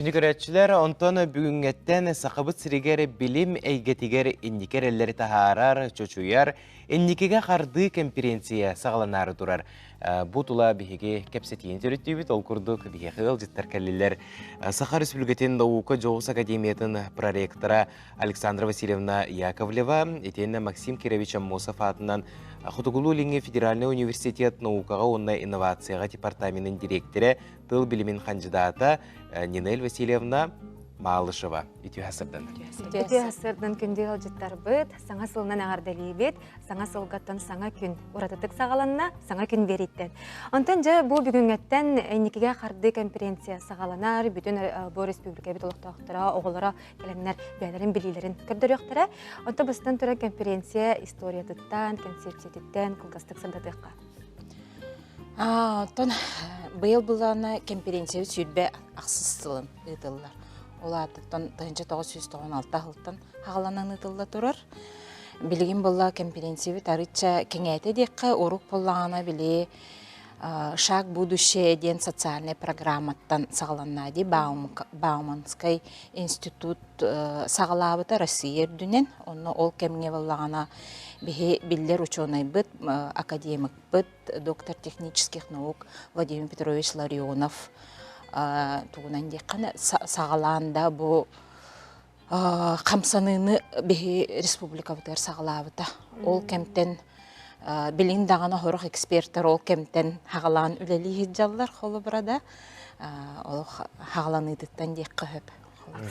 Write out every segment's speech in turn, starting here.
Күнү көрөөччүлэр, онтон бүгүҥҥэттэн Сахабыт сиригэр билим эйгэтигэр инники эрэллэри таһаарар, чочуйар, инникигэ хардыы кэмпириэнсийэ саҕаланаары турар. Бу тула биһиги кэпсэтиини төрүттүүбүт. Ол курдук биһиэхэ ыалдьыттар кэллилэр. Саха Республикатын наука дьоҕус академиятын проректора Александра Васильевна Яковлева, итиэннэ Максим Кирович Аммосов аатынан Хотугулуу-Илиҥҥи федеральнай университет наукаҕа уонна инновацияҕа департаменын дириэктэрэ тыл билимин хандьыдаата Нинель Васильевна Малышева. Үтүө сырдан. Үтүө сырдан күндү ыалдьыттарбыт, саҥа сылынан эҕэрдэлиибит, саҥа сылгаттан саҥа күн уратытык саҕаланна, саҥа күн биэрииттэн. Онтон дьэ бу бүгүҥҥэттэн инникигэ хардыы конференция саҕаланар, бүтүн бу республикабыт олохтоохторо, оҕолоро кэлэннэр бэйэлэрин билиилэрин көрдөрүөхтэрэ. Онтон бастан туран конференция историятыттан, концепциятыттан кылгастык сырдатыахха. Оттон быйыл былаана кэмпириэнсийэбит 28 сылын ыытыллар. Ол аатыттан 1996 сылтан хаҕаланан ыытылла турар. Билигин буолла кэмпириэнсийэбит арыычча кэҥээтэ диэххэ, урук буоллаҕына били «Шаг будущее» диэн социальнай программаттан саҕаланна дии Бауманскай институт саҕалаабыта Россия үрдүнэн. Онно ол кэмҥэ буоллаҕына биһи биллэр учуонайбыт, академикпыт, доктор технических наук Владимир Петрович Ларионов тугунан диэххэ саҕалаан да бу хамсаныыны биһи республикабытыгар саҕалаабыта. Ол кэмтэн билин даҕаны сорох экспертэр ол кэмтэн хаҕалаан үлэлии сылдьаллар холобура да олох хаҕаланыытыттан диэххэ сөп.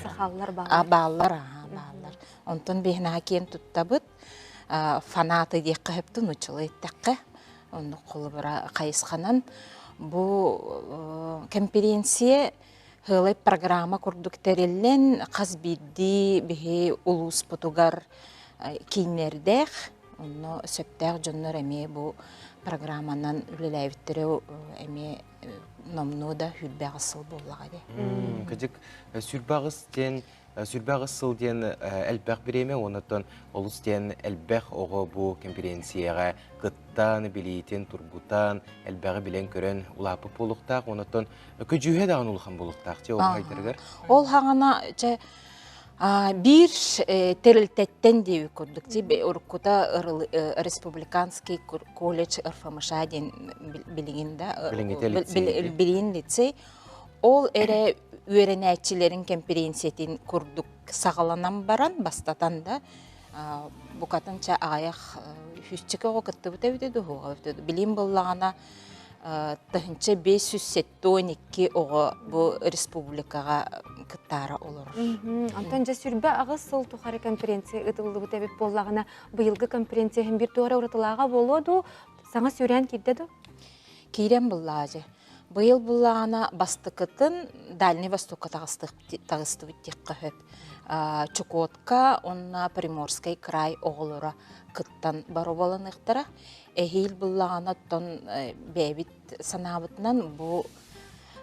Сахаллар бааллар. Бааллар, бааллар. Онтон биһинаһа киэн туттабыт. Фанаты диэххэ сөптүн нууччалыы эттэххэ. Оннук холобура хайысханан бу кэмпириэнсийэ Сыалай программа курдук тэриллэн, хас биирдии биһи улууспутугар кииннэрдээх, онно сөптөөх дьоннор эмиэ бу программанан үлэлээбиттэрэ эмиэ номнуо да 28 сыл буоллаҕа дии. Кыдьык 28 диэн 28 сыл диэн элбэх бириэмэ, оннуттан олус диэн элбэх оҕо бу кэмпириэнсийэҕэ кыттан, билиитин тургутан, элбэҕи билэн-көрөн улааппыт буолуохтаах. Оннуттан көдьүүһэ даҕаны улахан буолуохтаах дии ол хайдарыгар. Ол хаҕана чэ биир тэрилтэттэн диэбит курдук ти уруккута республиканский колледж РФМШ диэн билигин да билигин лицей Ол эрэ үөрэнээччилэрин кэмпириэнсийэтин курдук саҕаланан баран, бастатан да, букатын ча аҕыйах сүүсчэкэ оҕо кыттыбыта эбитэ дуу, суоҕа эбитэ дуу. Билим буоллаҕына, 1572 оҕо бу республикаҕа кыттаара олорор. Онтон дьэ 28 сыл тухары конференция ыытыллыбыт эбит буоллаҕына, быйылгы конференция иһин биир туора уратылааҕа буолуо дуу, саҥа сүүрээн киирдэ дуу? Киирэн буллаа дьэ. Быйыл буллаҕына бастакытын Дальний Востокка таҕыстыбыт диэххэ сөп. Чукотка уонна Приморскай край оҕолоро кыттан боруобаланыахтара. Эһиил буллаҕына оттон бэйэбит санаабытынан бу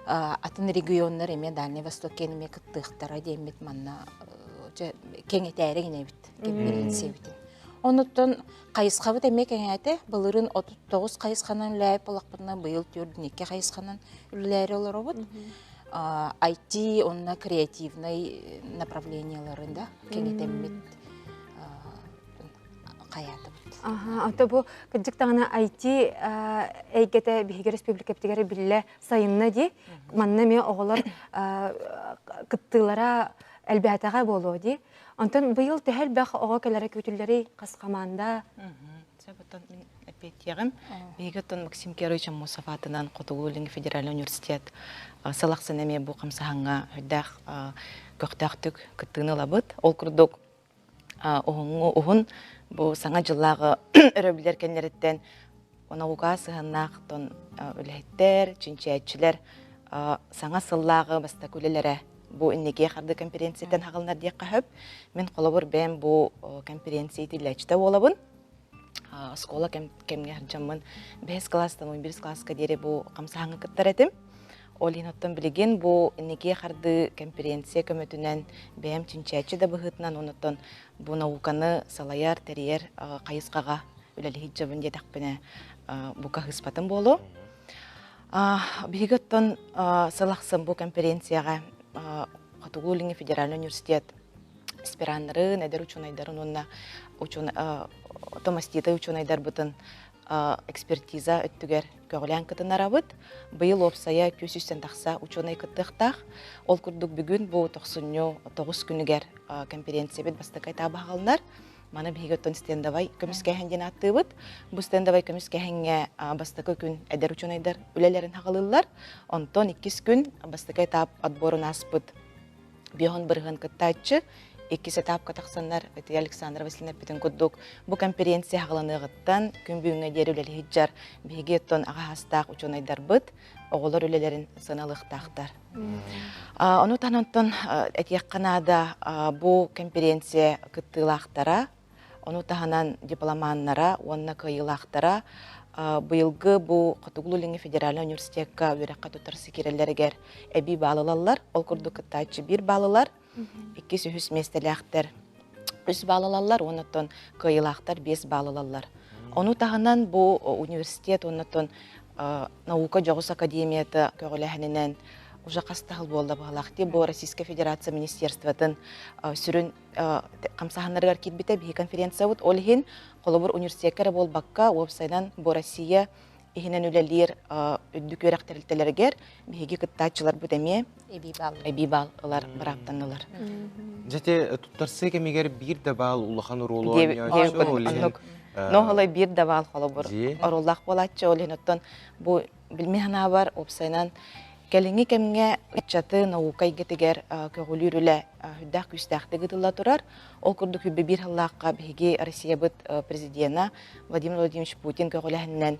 атын регионнар эмиэ Дальний Восток эмиэ кыттыахтара диэммит манна кэҥэтээри гинэбит кэмпириэнсийэбитин. Онуттан Хайысхабыт эмиэ кэҥээтэ. Былырыын 39 хайысханан үлэлээбит буоллахпытына, быйыл 42 хайысханан үлэлээри олоробут. IT уонна креативнай направлениеларын да кэҥэтэммит хайаатыбыт. Аха, ото бу кырдьык даҕаны IT эйгэтэ биһиги республикабытыгар биллэ сайынна дии. Манна эмиэ оҕолор кыттыылара элбээтэҕэ буолуо дии. Онтон быйыл төһө элбэх оҕо кэлэрэ күүтүллэрий? Хас хамаанда? Сөп, оттон мин эппиэттиэҕим. Биһиги оттон Максим Кирович Аммосов аатынан Хотугу-Илиҥҥи федеральнай университет сыл ахсын эмиэ бу хамсаһаҥҥа үрдээх көхтөөхтүк кыттыыны ылабыт. Ол курдук уһуҥҥу уһун бу саҥа дьыллааҕы өрөбүллэр кэннэриттэн Наукаҕа сыһыаннаах тон үлэһиттэр, чинчийээччилэр саҥа сыллааҕы бастакы үлэлэрэ бу инники харды конференцияттан хаҕылынар диэххэ сөп. Мин холобур бэйэм бу конференция иитиллээччитэ буолабын. Оскуола кэмҥэ сылдьаммын бэһис класстан 11 класска диэри бу хамсааһыҥҥа кыттар этим. Ол иһин оттон билигин бу инники хардыы конференция көмөтүнэн бэйэм чинчийээччи да быһыытынан оннуттан бу науканы салайар, тэрийэр хайысхаҕа үлэлиһит дьабын диэтэхпинэ бука ыспатым буолуо. Биһиги оттон сыл ахсын бу конференцияҕа Хотугу-Илиҥҥи федеральнай университет аспираннарын, эдэр учуонайдарын уонна томаститай учуонайдарбытын экспертиза өттүгэр көҕүлээн кытынарабыт. Быйыл уопсайа 200 тахса учуонай кыттыахтаах. Ол курдук бүгүн бу тохсунньу 9 күнүгэр конференциябыт бастакы этабы аҕалынар. Маны биһиги оттон стендовай көмүскээһин диэн ааттыыбыт. Бу стендовай көмүскээһиҥҥэ бастакы күн эдэр учуонайдар үлэлэрин хаҕалыыллар. Онтон иккис күн бастакы этап отборун ааспыт биоһун бырыһын кыттааччы иккис этапка тахсаннар ити Александра Васильевна эппитин курдук бу конференция хаҕаланыаҕыттан күн бүгүҥҥэ диэри үлэлиһиджар биһиги оттон аҕа саастаах учуонайдарбыт оҕолор үлэлэрин сыаналыахтаахтар. Ону таһынан этиэххэ наада бу конференция кыттыылаахтара, ону таһынан дипломаннара уонна кыайыылаахтара быйылгы бу Хотугулуу-Илиҥҥи федеральнай университекка үөрэххэ туттарса киирэллэригэр эбии баал ылаллар. Ол курдук кыттааччы биир баал ылар, иккис, үһүс миэстэлээхтэр үс баал ылаллар уонна оттон кыайыылаахтар биэс баал ылаллар. Ону таһынан бу университет уонна оттон наука дьоҕус академията көҕүлээһининэн уже хас да сыл буолла быһалаах дии бу Российскай Федерация Министерствотын сүрүн хамсааһыннарыгар киирбитэ биһи конференциябыт. Ол иһин холобур университекка эрэ буолбакка уопсайынан бу Россия иһинэн үлэлиир үрдүк үөрэх тэрилтэлэригэр биһиги кыттааччыларбыт эмиэ эбии баал ылар бырааптаннылар. Дьэ туттарсыы кэмигэр биир да баал улахан оруолу оонньооччу. Ноһолой биир да баал холобур оруоллаах буолааччы ол иһин оттон бу билми санаабар уопсайынан кэлиҥҥи кэмҥэ ыччаты наука эйгэтигэр көҕүлүүр үлэ сүрдээх күүстээхтик ыытылла турар. Ол курдук хүббэ биир сыллаахха биһиги Россиябыт президена Владимир Владимирович Путин көҕүлэһинэн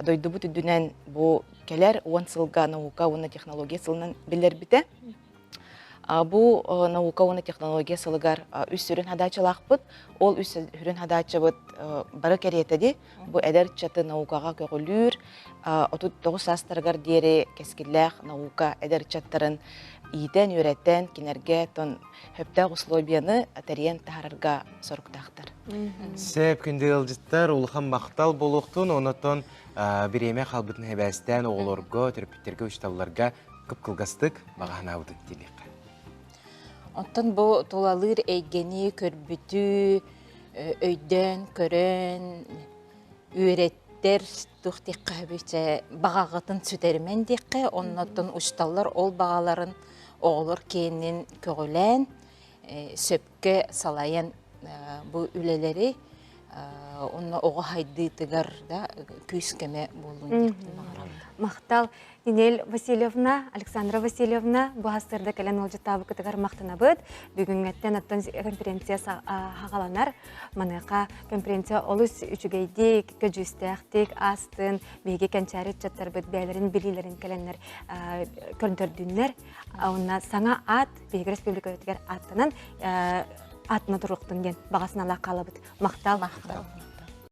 дойдубут үрдүнэн бу кэлэр уон сылга наука уонна технология сылынан биллэрбитэ. Бу наука уонна технология сылыгар үс сүрүн хадаачылаахпыт. Ол үс сүрүн хадаачыбыт бары кэриэтэ ди. Бу эдэр ыччаты наукаҕа көҕүлүүр, 39 саастарыгар диэри кэскиллээх наука эдэр ыччаттарын иитэн, үөрэтэн, кинилэргэ тон сөптөөх условияны тэрийэн таһаарарга соруктаахтар. Сөп күндү ыалдьыттар, улахан махтал буолуохтун, онотон бириэмэ хаалбытын хэбээстээн оҕолорго, төрөппүттэргэ, учууталларга кып-кылгастык баҕаһынаабытын тиэлиэххэ. Оттон бу тулалыыр эйгэни көрбүтү, өйдөөн, көрөн, үөрэттэр туох диэххэ сөбүй баҕаҕытын сүтэримэн диэххэ, оннуттан учууталлар ол баҕаларын оҕолор киэнин көҕүлээн, сөпкө салайан бу үлэлэри онно оҕо хайдыытыгар да күүс-көмө буоллун диэхпин баҕарабын. Махтал. Нинель Васильевна, Александра Васильевна бу сарсыарда кэлэн ыалдьыттаабыккытыгар махтанабыт. Бүгүҥҥэттэн оттон конференция хаҕаланар. Маныаха конференция олус үчүгэйдик, көдьүүстээхтик аастын, биһиги кэнчээри ыччаттарбыт бэйэлэрин билиилэрин кэлэннэр көрдөрдүннэр. Онно саҥа аат биһиги республикабытыгар ааттанан аатына туруохтун диэн баҕа санаалаах хаалабыт. Махтал. Махтал.